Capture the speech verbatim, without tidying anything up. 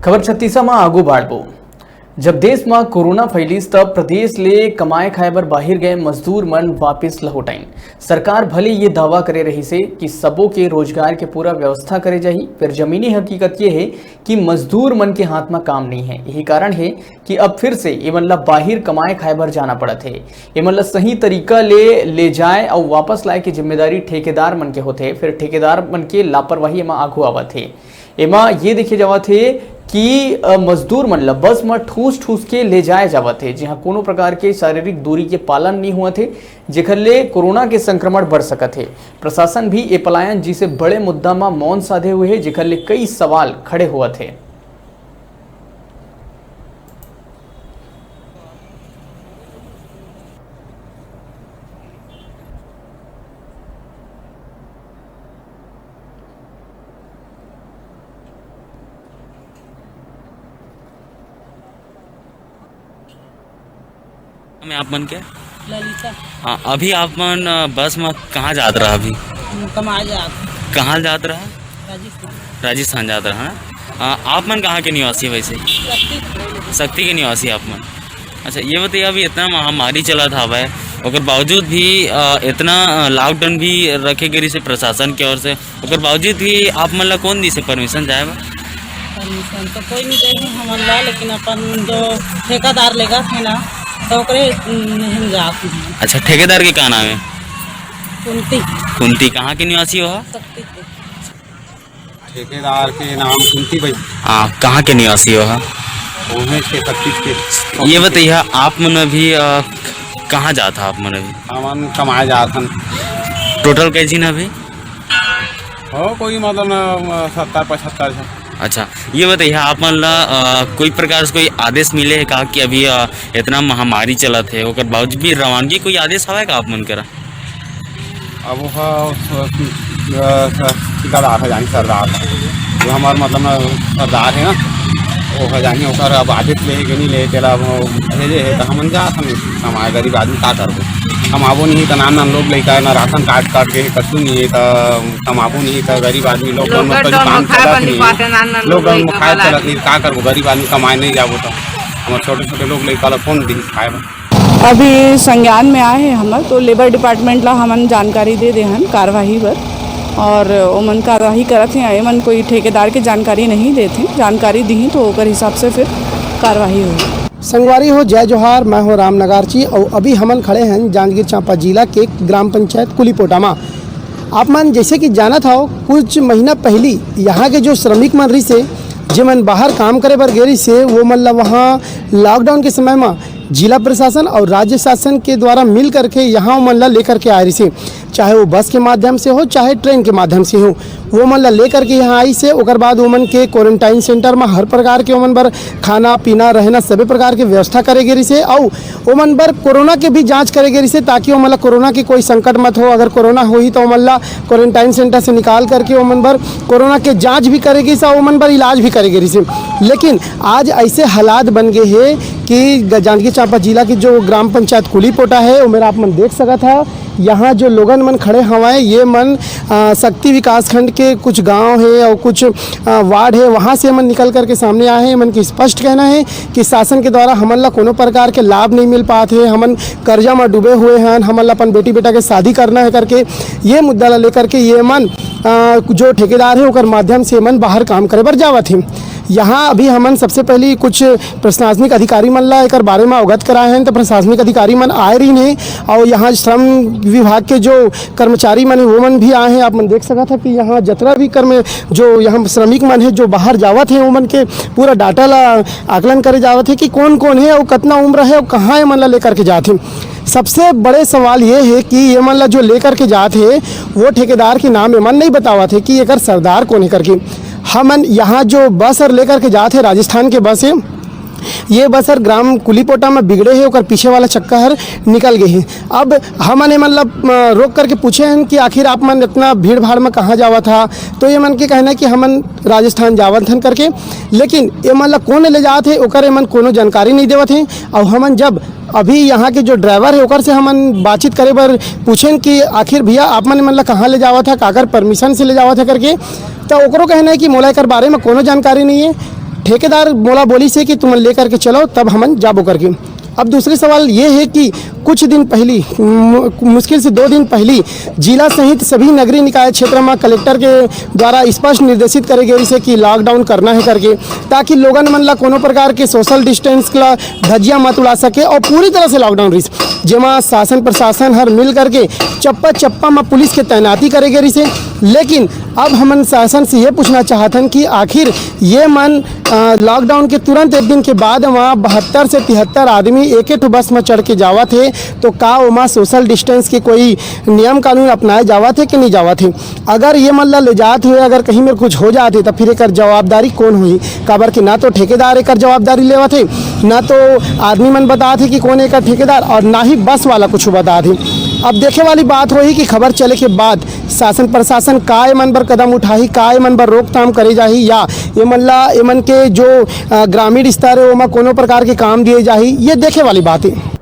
खबर छत्तीसा म आगू बाढ़बो। जब देश म कोरोना फैलिस, तब प्रदेश ले कमाए खाए बर बाहिर गए मजदूर मन वापिस लहुट आइन। सरकार भले ये दावा करे रहिसे कि सबो के रोजगार के पूरा व्यवस्था करे जाही, फेर जमीनी हकीकत ये हे कि मजदूर मन के हाथ म काम नइ हे। यही कारण हे कि अब फिर से एमन ला बाहिर कमाए खाए बर जाना पड़त हे। एमन ला सही तरीका ले ले जाए अउ वापस लाए के जिम्मेदारी ठेकेदार मन के होथे, फेर ठेकेदार मन के लापरवाही एमा आगू आवत हे। एमा ये देखे जावत हे कि, अ, मजदूर मन ल बस म ठूस ठूस के ले जाए जावत हे, जिहां कोनो प्रकार के शारीरिक दूरी के पालन नइ होवत हे, जेखर ले कोरोना के संक्रमण बढ़ सकत हे। प्रशासन भी ए पलायन जइसे बड़े मुद्दा म मौन साधे हुए हे, जेखर ले कई सवाल खड़े होवत हे। मैं आप मन के? ललिता। हाँ, अभी आप मन, अ, बस में कहाँ जात रहा अभी? हम कमाए जात। कहाँ जात रहा? राजस्थान। राजस्थान जात रहा ना? अ, आप मन कहाँ के निवासी वैसे? शक्ति। शक्ति के निवासी आप मन। अच्छा, ये बताइए, अभी इतना महामारी चलत हवय, ओकर बावजूद भी, अ, इतना, अ, लॉकडाउन भी रखे गे रिहिसे प्रशासन के ओर से, ओकर बावजूद भी आप मन ला कौन दिसे परमिशन जाए बर? परमिशन तो कोई नहीं दे हमन ला, लेकिन अपन जो ठेकेदार लेगा थे ना, तो ओकरे नहीं जात हैं। अच्छा, ठेकेदार के का नाम है? कुंती। कुंती कहाँ के निवासी हो? शक्ति के। ठेकेदार के नाम कुंती भाई। हाँ, कहाँ के निवासी हो? उहें के, शक्ति के। ये बताइए, आप मन अभी, अ, कहाँ जात हा आप मन अभी? हमन कमाए जात हन। टोटल कै झिन अभी? हो, कोई मतलब न, सत्तर पचहत्तर झन। अच्छा, ये बताइए, आप मन ला, अ, कोई प्रकार से कोई आदेश मिले है का कि अभी, अ, इतना महामारी चलत है, ओकर बावजूद भी रवानगी कोई आदेश हवय का आप मन करा? अब वो ह-, स-, अ, स-, ठेकेदार ह जानी सरदार ह। जो हमार मतलब न सरदार है ना, वो ह जानी ओकर अब आदेश ले के नहीं ले, तेला अब भेजे है, तो हमन जात हन कमाए, गरीब आदमी का करबो? कमाबो नहीं तो नान नान लोग लइका ना राशन कार्ड काट के कछु नहीं है, तो कमाबो नहीं तो गरीब आदमी लॉकडाउन में लॉकडाउन कभी में काम खाए चलत बर नहीं नहीं, पाते, नान नान लोग लॉकडाउन में लइका खाए वाला चलत आदमी। नहीं, का करबो? गरीब आदमी कमाए नहीं जाबो तो हमारे छोटे छोटे लोग लइका ला कौन दी खाए बर? अभी संज्ञान में आए हैं हमर, तो लेबर डिपार्टमेंट ला हमन जानकारी दे दे हन कार्यवाही बर, और ओमन कार्यवाही करत हैं। एमन कोई ठेकेदार के जानकारी नहीं देत हैं, जानकारी दिही तो ओकर हिसाब से फिर कार्यवाही होही। संगवारी हो, जय जोहार, मैं हूं राम नगारची और अभी हमन खड़े हैं जांजगीर चांपा जिला के ग्राम पंचायत कुलीपोटा मा। आप मन जैसे कि जानत हव, कुछ महीना पहली यहाँ के जो श्रमिक मन रहिसे, जेमन बाहर काम करे बर गे रहिसे, वो मन ला वहाँ लॉकडाउन के समय मा जिला प्रशासन और राज्य शासन के द्वारा मिल करके यहाँ वो मन ला लेकर के आए रहिसे, चाहे वो बस के माध्यम से हो, चाहे ट्रेन के माध्यम से हो, वो मन ला लेकर के यहाँ आइसे। ओकर बाद वो मन के क्वारंटाइन सेंटर मा हर प्रकार के ओमन बर खाना पीना रहना सभी प्रकार के व्यवस्था करे गे रहिसे, अउ ओमन बर कोरोना के भी जांच करे गे रहिसे, ताकि ओमन ला कोरोना के कोई संकट मत हो। अगर कोरोना होही तो ओमन ला क्वारंटाइन सेंटर से निकाल करके ओमन बर कोरोना के जांच भी करे गिस अउ ओमन बर इलाज भी करे गे रहिसे। लेकिन आज ऐसे हालात बन गए हे कि ग-, जांजगीर चांपा जिला की जो ग्राम पंचायत कुलीपोटा है, ओमेर आप मन देख सकत हा, यहाँ जो लोगन मन खड़े हवय, ये मन, अ, शक्ति विकास खंड के कुछ गांव है और कुछ, अ, वार्ड है, वहाँ से मन निकल करके सामने आए हैं। मन के स्पष्ट कहना है कि शासन के द्वारा हमन ला कोनो प्रकार के लाभ नहीं मिल पात हे। हमन कर्जा में डूबे हुए हैं, हमन ला अपन बेटी बेटा के शादी करना है करके ये मुद्दा ला लेकर के ये मन, अ, जो ठेकेदार है ओकर माध्यम से मन बाहर काम करे बर जावत हे। यहाँ अभी हमन सबसे पहली कुछ प्रशासनिक अधिकारी मन ला एकर बारे में अवगत कराए हैं, तो प्रशासनिक अधिकारी मन आए रहिन हे और यहाँ श्रम विभाग के जो कर्मचारी मन हे, वो मन भी आए हैं। आप मन देख सकत है कि यहाँ जतरा भी कर्म, जो यहाँ श्रमिक मन हे, जो बाहर जावत हे, वो मन के पूरा डाटा ला आकलन करे जावत हे कि कौन कौन हे और कितना उम्र है और कहाँ ये मन ला लेकर के जात हे। सबसे बड़े सवाल ये है कि ये मन ला जो लेकर के जात हे, वो ठेकेदार के नाम ये मन नहीं बतावत हे कि एकर सरदार कौन है करके। हमन यहाँ जो बस हर लेकर के जात हे, राजस्थान के बस है, ये बस हर ग्राम कुलीपोटा में बिगड़े है, ओकर पीछे वाला चक्का हर निकल गए है। अब हमन ये मन ला, अ, रोक करके पूछे हैं कि आखिर आप मन इतना भीड़ भाड़ में कहाँ जावत हा, तो ये मन के कहना है कि हमन राजस्थान जावत हन करके, लेकिन ये मन ला कौन ले जात हे, ओकर ये मन कोनो जानकारी नहीं देवत हे। और हमन जब अभी यहाँ के जो ड्राइवर है, ओकर से हमन बातचीत करे बर पूछेन कि आखिर भैया, आप मन मन ला कहाँ ले जावत है, काकर परमिशन से ले जावत है करके, तो ओकरो कहना है कि मोला एकर बारे में कोनो जानकारी नहीं है। ठेकेदार मोला बोलिस हे कि तुमन लेकर के चलो, तब हमन जाबो करके। अब दूसरी सवाल ये है कि कुछ दिन पहली, मु-, मुश्किल से दो दिन पहली जिला सहित सभी नगरीय निकाय क्षेत्र में कलेक्टर के द्वारा स्पष्ट निर्देशित करे गए से कि लॉकडाउन करना है करके, ताकि लोगन मन ला कोनो प्रकार के सोशल डिस्टेंस ला धज्जिया मत उड़ा सके और पूरी तरह से लॉकडाउन रहिस, जेमा शासन प्रशासन हर मिल करके चप्पा चप्पा में पुलिस के तैनाती करे गए रहिस। लेकिन अब हमन शासन से ये पूछना चाहत हन कि आखिर ये मन, अ, लॉकडाउन के तुरंत एक दिन के बाद वहाँ बहत्तर से तिहत्तर आदमी एक ठो बस में चढ़ के जावत हे, तो का ओमा सोशल डिस्टेंस के कोई नियम कानून अपनाए जावत हे कि नहीं जावत हे? अगर ये मन ला ले जात हुए अगर कहीं में कुछ हो जात हे, तो फिर एकर जवाबदारी कौन होही? काबर कि ना तो ठेकेदार एकर जवाबदारी लेवत हे, ना तो आदमी मन बतात हे कि कौन एकर ठेकेदार, और ना ही बस वाला कुछ बतात हे। अब देखे वाली बात होही कि खबर चले के बाद शासन प्रशासन का एमन बर कदम उठाही, का एमन बर रोकथाम करे जाही, या एमन ला, एमन के जो, अ, ग्रामीण स्तर है, ओमा कोनो प्रकार के काम दिए जाही, ये देखे वाली बात है।